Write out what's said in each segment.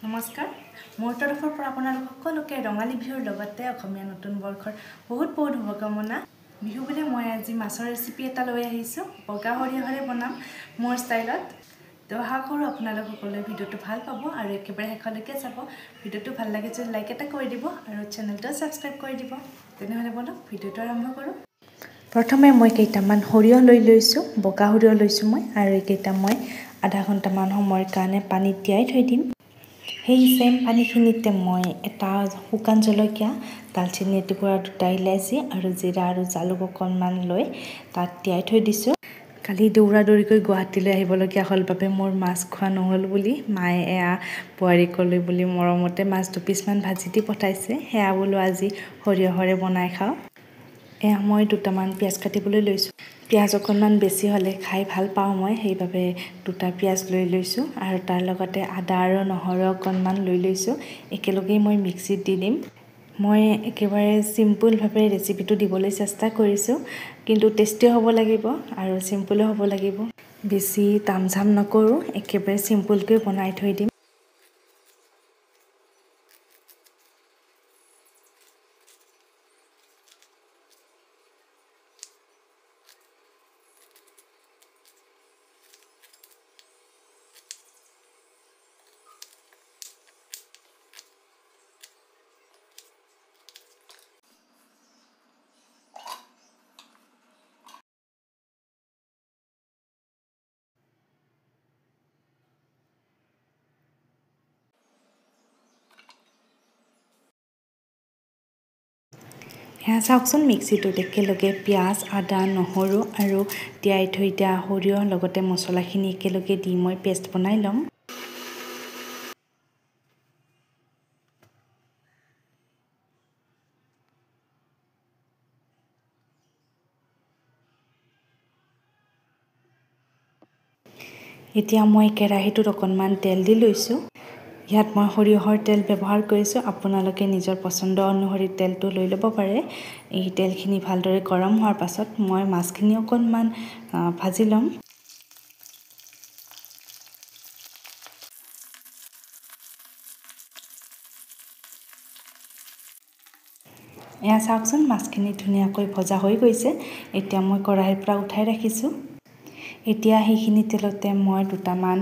নমস্কাৰ, মোৰ তৰফৰ পৰা আপোনালোক সকলোকে ৰঙালী বিহুৰ লগতে অসমীয়া নতুন বৰ্ষৰ বহুত বহুত শুভকামনা। বিহু বুলি মই আজি মাছৰ ৰেচিপি এটা লৈ আহিছোঁ, বগা সৰিয়হৰে বনাম মোৰ ষ্টাইলত। তো আশা কৰোঁ আপোনালোক সকলোৱে ভিডিঅ'টো ভাল পাব আৰু একেবাৰে শেষলৈকে চাব। ভিডিঅ'টো ভাল লাগে যদি লাইক এটা কৰি দিব আৰু চেনেলটো ছাবস্ক্ৰাইব কৰি দিব। তেনেহ'লে ব'লক ভিডিঅ'টো আৰম্ভ কৰোঁ। প্ৰথমে মই কেইটামান সৰিয়হ লৈ লৈছোঁ, বগা সৰিয়হ লৈছোঁ মই, আৰু এইকেইটা মই আধা ঘণ্টামান সময়ৰ কাৰণে পানীত তিয়াই থৈ দিম। সেই চেম পানীখিনিতে মই এটা শুকান জলকীয়া, দালচেনি এটুকুৰা, দুটা ইলাচি আৰু জিৰা আৰু জালুক অকণমান লৈ তাত তিয়াই থৈ দিছোঁ। কালি দৌৰা দৌৰিকৈ গুৱাহাটীলৈ আহিবলগীয়া হ'ল বাবে মোৰ মাছ খোৱা নহ'ল বুলি মায়ে এয়া বোৱাৰীকলৈ বুলি মৰমতে মাছ দুপিচমান ভাজি দি পঠাইছে। সেয়া বোলো আজি সৰিয়হৰে বনাই খাওঁ। এয়া মই দুটামান পিঁয়াজ কাটিবলৈ লৈছোঁ। পিঁয়াজ অকণমান বেছি হ'লে খাই ভাল পাওঁ মই, সেইবাবে দুটা পিঁয়াজ লৈ লৈছোঁ আৰু তাৰ লগতে আদা আৰু নহৰু অকণমান লৈ লৈছোঁ। একেলগেই মই মিক্সিত দি দিম। মই একেবাৰে চিম্পুলভাৱে ৰেচিপিটো দিবলৈ চেষ্টা কৰিছোঁ, কিন্তু টেষ্টিও হ'ব লাগিব আৰু চিম্পুলো হ'ব লাগিব। বেছি তামঝাম নকৰোঁ, একেবাৰে চিম্পুলকৈ বনাই থৈ দিম। এয়া চাওকচোন, মিক্সিটোত একেলগে পিঁয়াজ, আদা, নহৰু আৰু তিয়াই থৈ দিয়া সৰিয়হ লগতে মছলাখিনি একেলগে দি মই পেষ্ট বনাই ল'ম। এতিয়া মই কেৰাহীটোত অকণমান তেল দি লৈছোঁ। ইয়াত মই সৰিয়হৰ তেল ব্যৱহাৰ কৰিছোঁ, আপোনালোকে নিজৰ পচন্দ অনুসৰি তেলটো লৈ ল'ব পাৰে। এই তেলখিনি ভালদৰে গৰম হোৱাৰ পাছত মই মাছখিনি অকণমান ভাজি ল'ম। এয়া চাওকচোন, মাছখিনি ধুনীয়াকৈ ভজা হৈ গৈছে। এতিয়া মই কেৰাহীৰ পৰা উঠাই ৰাখিছোঁ। এতিয়া সেইখিনি তেলতে মই দুটামান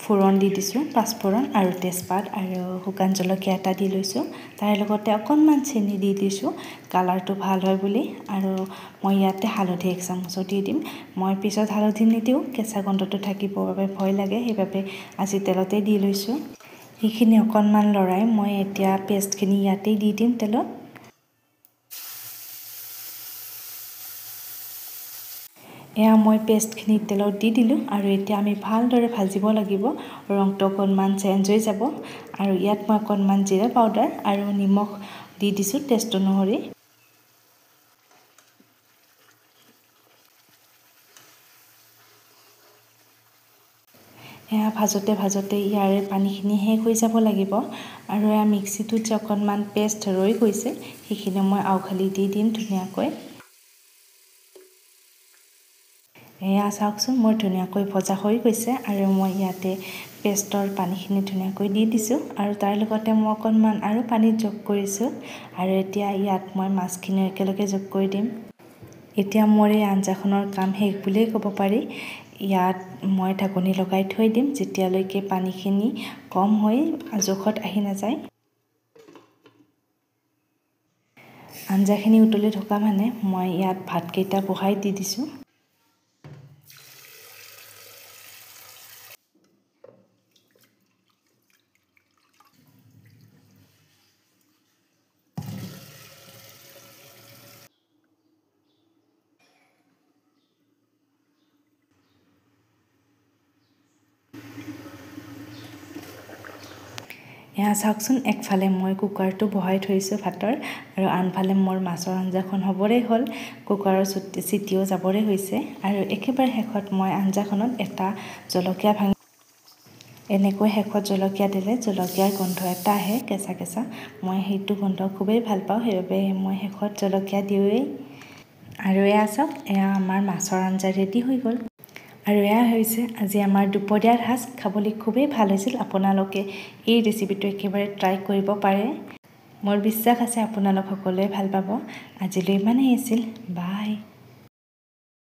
ফোৰণ দি দিছোঁ, পাঁচফোৰণ আৰু তেজপাত আৰু শুকান জলকীয়া এটা দি লৈছোঁ। তাৰ লগতে অকণমান চেনি দি দিছোঁ, কালাৰটো ভাল হয় বুলি। আৰু মই ইয়াতে হালধি এক চামুচো দি দিম। মই পিছত হালধি নিদিওঁ, কেঁচা গোন্ধটো থাকিবৰ বাবে ভয় লাগে, সেইবাবে আজি তেলতে দি লৈছোঁ। সেইখিনি অকণমান লৰাই মই এতিয়া পেষ্টখিনি ইয়াতেই দি দিম তেলত। এয়া মই পেষ্টখিনি তেলত দি দিলোঁ আৰু এতিয়া আমি ভালদৰে ভাজিব লাগিব। ৰংটো অকণমান চেঞ্জ হৈ যাব। আৰু ইয়াত মই অকণমান জিৰা পাউডাৰ আৰু নিমখ দি দিছোঁ টেষ্ট অনুসৰি। এয়া ভাজোঁতে ভাজোঁতে ইয়াৰে পানীখিনি শেষ হৈ যাব লাগিব। আৰু এয়া মিক্সিটোত যে অকণমান পেষ্ট ৰৈ গৈছে, সেইখিনি মই আওখালি দি দিম ধুনীয়াকৈ। এয়া চাওকচোন, মোৰ ধুনীয়াকৈ ভজা হৈ গৈছে আৰু মই ইয়াতে পেষ্টৰ পানীখিনি ধুনীয়াকৈ দি দিছোঁ আৰু তাৰ লগতে মই অকণমান আৰু পানী যোগ কৰিছোঁ। আৰু এতিয়া ইয়াত মই মাছখিনিও একেলগে যোগ কৰি দিম। এতিয়া মোৰ এই আঞ্জাখনৰ কাম শেষ বুলিয়েই ক'ব পাৰি। ইয়াত মই ঢাকনি লগাই থৈ দিম যেতিয়ালৈকে পানীখিনি কম হৈ জোখত আহি নাযায়। আঞ্জাখিনি উতলি থকা মানে মই ইয়াত ভাতকেইটা বহাই দি দিছোঁ। এয়া চাওকচোন, একফালে মই কুকাৰটো বহাই থৈছোঁ ভাতৰ আৰু আনফালে মোৰ মাছৰ আঞ্জাখন হ'বৰে হ'ল। কুকাৰৰ চিটিও যাবৰে হৈছে। আৰু একেবাৰে শেষত মই আঞ্জাখনত এটা জলকীয়া ভাঙি, এনেকৈ শেষত জলকীয়া দিলে জলকীয়াৰ গোন্ধ এটা আহে কেঁচা কেঁচা। মই সেইটো গোন্ধ খুবেই ভাল পাওঁ, সেইবাবে মই শেষত জলকীয়া দিওঁৱেই। আৰু এয়া চাওক, এয়া আমাৰ মাছৰ আঞ্জা ৰেডি হৈ গ'ল। আৰু এয়া হৈছে আজি আমাৰ দুপৰীয়াৰ সাজ। খাবলৈ খুবেই ভাল হৈছিল। আপোনালোকে এই ৰেচিপিটো একেবাৰে ট্ৰাই কৰিব পাৰে। মোৰ বিশ্বাস আছে আপোনালোক সকলোৱে ভাল পাব। আজিলৈ ইমানেই আছিল। বাই।